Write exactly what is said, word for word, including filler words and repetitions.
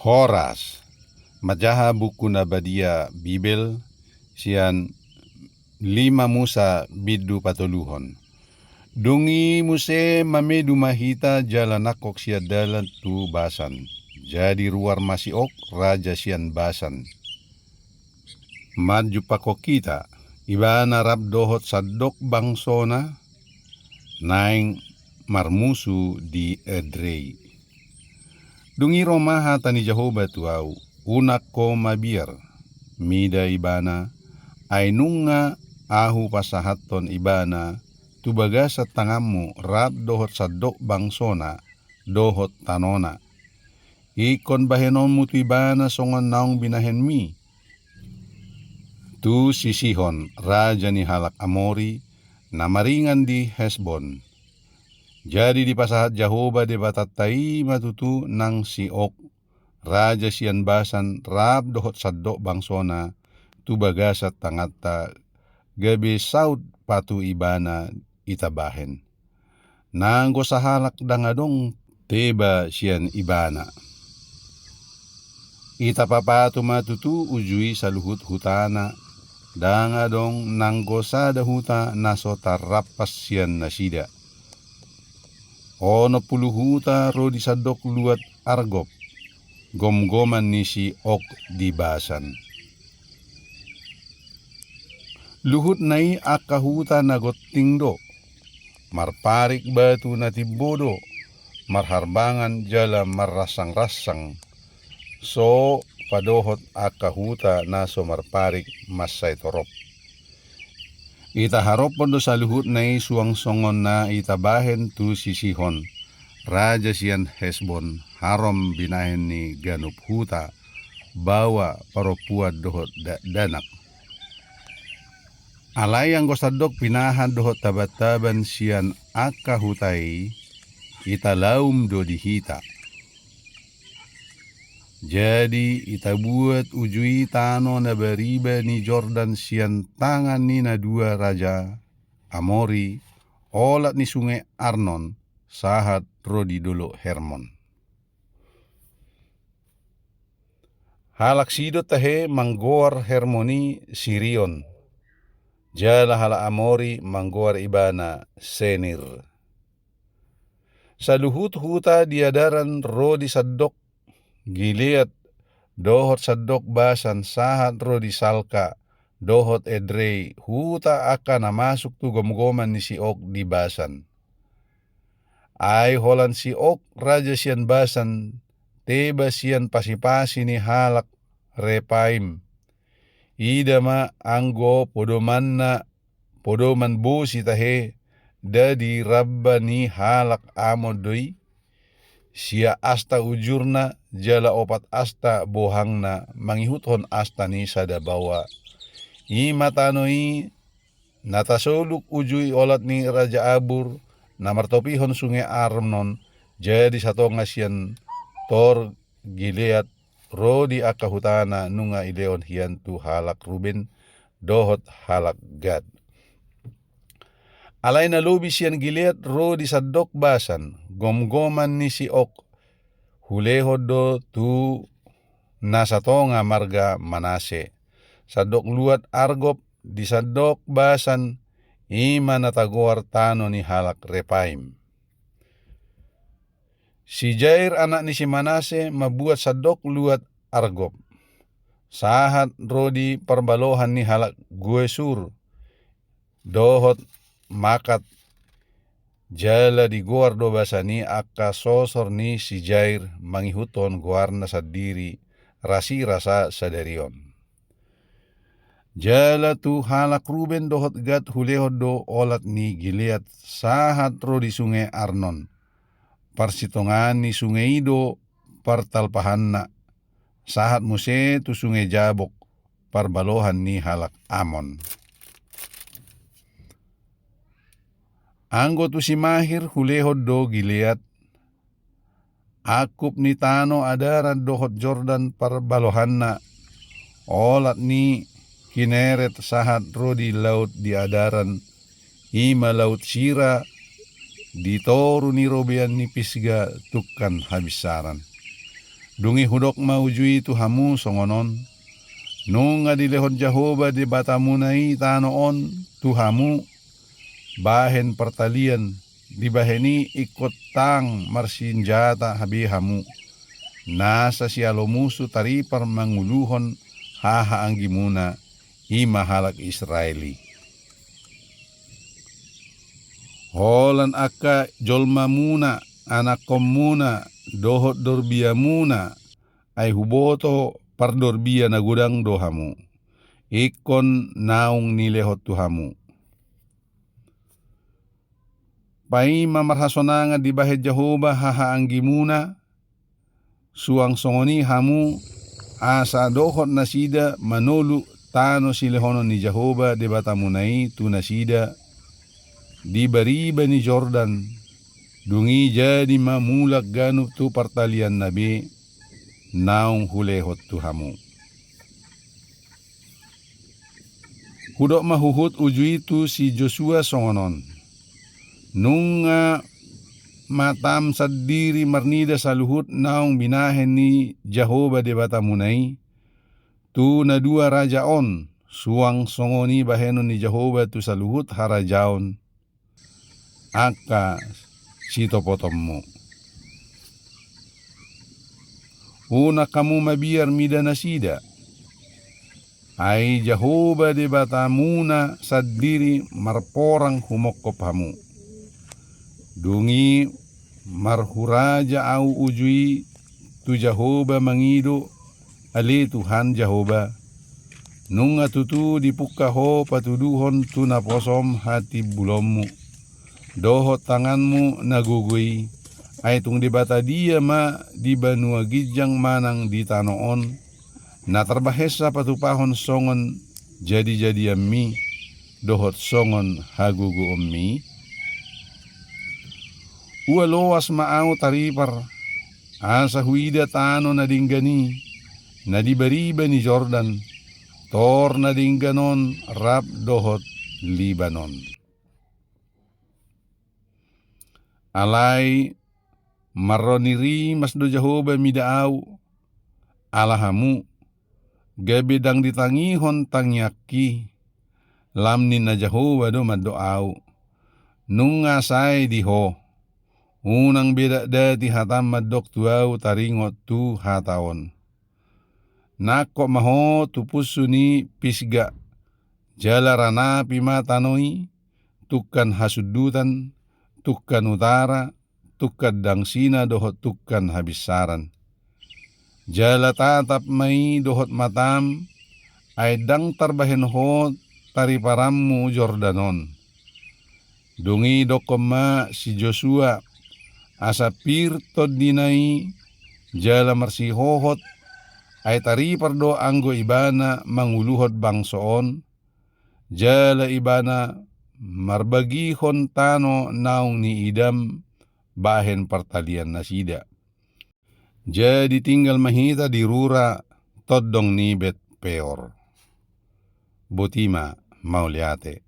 Horas. Manjaha buku na badia Bibel sian lima Musa bindu patoluhon. Dung i muse mamedu ma hita jala nangkok sian dalan tu Basan. Jadi ruar ma si Og, raja sian Basan, manjumpangkon hita. Ibana rap dohot sandok bangsona naeng marmusu di Edrei. Dung i ro ma hata ni Jahowa tu ahu: Unang ho mabiar mida ibana, ai nunga ahu pasahathon ibana tu bagasan tanganmu rap dohot sandok bangsona dohot tanona. Ingkon bahenonmu tu ibana songon naung binahenmi tu si Sihon, raja ni halak Amori, na maringan di Hesbon. Jadi dipasahat Jahowa Debatanta i ma tutu nang si Og, raja sian Basan, rap dohot sandok bangsona tu bagasan tanganta, gabe saut patu ibana itabahen. Nanggo sahalak ndang adong teba sian ibana. Itapa patu ma tutu uju i saluhut hutana, ndang adong nanggo sada huta na so tarrampas sian nasida. Onom pulu huta ro di sandok luat Argob, gomgoman ni si Og di Basan. Luhutna i angka huta na gonting do, marparik batu na timbo do, marharbangan jala marransang-ransang, so padohot angka huta na so marparik mansai torop. Itaharophon do saluhutna i suang songon na itabahen tu si Sihon, raja sian Hesbon, harom binahen ni ganup huta, baoa, parompuan dohot dakdanak. Alai anggo sandok pinahan dohot tabantaban sian angka huta i, italaum do di hita. Jadi itabuat uju i tano na bariba ni Jordan sian tangan ni na dua raja Amori, olat ni sunge Arnon, sahat ro di dolok Hermon. Halak Sidon tahe manggoar Hermon i Sirion, jala halak Amori manggoar ibana Senir. Saluhut huta di adaran ro di sandok Gilead dohot sandok Basan, sahat ro di Salka dohot Edrei, huta angka na masuk tu gomgoman ni si Og di Basan. Ai holan si Og, raja sian Basan, teba sian pasipasi ni halak Repaim. Ida ma anggo podomanna, podoman bosi tahe, nda di ramba ni halak Amon do i. Sia asta ujurna, jala opat asta bohangna, mangihuthon asta ni sada baoa. I ma tano i na tasoluk uju i olat ni raja Abur, na martopihon sunge Arnon, jadi satonga sian Tor Gilead, ro di angka hutana nunga dilehon hian tu halak Ruben dohot halak Gad. Alai na lobi sian Gilead ro di sandok Basan, gomgoman ni si Og, hulehon do tu na satonga marga Manase, sandok luat Argob di sandok Basan, i ma na tagoar tano ni halak Repaim. Si Jair, anak ni si Manase, mambuat sandok luat Argob, sahat ro di parbalohan ni halak Gesur dohot Makat, jala digoar do Basan i angka sosor ni si Jair mangihuthon goarna sandiri, rasirasa sadari on. Jala tu halak Ruben dohot Gad hulehon do olat ni Gilead sahat ro di sunge Arnon, parsitongaan ni sunge i do partalpahanna, sahat muse tu sunge Jabok, parbalohan ni halak Amon. Anggo tu si Mahir hulehon do Gilead, angkup ni tano adaran dohot Jordan parbalohanna, olat ni Kineret sahat ro di laut di adaran, i ma laut Sira, di toru ni robean ni Pisga tungkan habinsaran. Dung i hudok ma uju i tu hamu songon on: Nunga dilehon Jahowa Debatamuna i tano on tu hamu bahen partalian, dibahen i ingkon tang marsinjata be hamu, nasa sialo musu taripar manguluhon hahaanggimuna, i ma halak Israel i. Holan angka jolmamuna, anakkonmuna, dohot dorbiamuna, ai huboto pardorbia na godang do hamu, ingkon naung nilehon tu hamu. Paima marhasonangan dibahen Jahowa hahaanggimuna, suang songon i hamu, asa dohot nasida manoluk tano silehonon ni Jahowa Debatamuna i tu nasida di bariba ni Jordan, dung i jadi ma mulak ganup tu partalianna be naung hulehon tu hamu. Hudok ma huhut uju i tu si Josua songon on: Nunga matam sandiri marnida saluhut naung binahen ni Jahowa Debatamuna i tu na dua raja on, suang songon i bahenon ni Jahowa tu saluhut harajaon angka sitopotonmu. Unang hamu mabiar mida nasida, ai Jahowa Debatamuna sandiri marporang humongkop hamu. Dung i marhuraja ahu uju i tu Jahowa mangido: Ale Tuhan Jahowa, nunga tutu dipungka Ho patuduhon tu naposom hatimbulonmu dohot tanganmu na gogo i, ai tung debata dia ma di banua ginjang manang di tano on, na tarbahensa patupahon songon jadijadianmi dohot songon hagogoonmi? Ua loas ma ahu taripar, asa huida tano na denggan i, na di bariba ni Jordan, tor na denggan on rap dohot Libanon. Alai marro ni rimas do Jahowa mida ahu, ala hamu, gabe ndang ditangihon tangiangki. Lam ninna Jahowa do mandok ahu: Nunga sae di ho, unang be dakdati hatam mandok tu ahu taringot tu hata on. Nangkok ma ho tu punsu ni Pisga, jala ranapi ma tano i, tungkan hasundutan, tungkan utara, tungkan dangsina dohot tungkan habinsaran. Jala tatap ma i dohot matam, ai ndang tarbahen ho tariparanmu Jordan on. Dung i dokkon ma si Josua, asa pir tondina i, jala marsihohot, ai taripar do anggo ibana manguluhon bangso on, jala ibana marbagihon tano naung niidam bahen partalian nasida. Jadi tinggal ma hita di rura tondong ni Bet Peor. Boti ma, mauliate.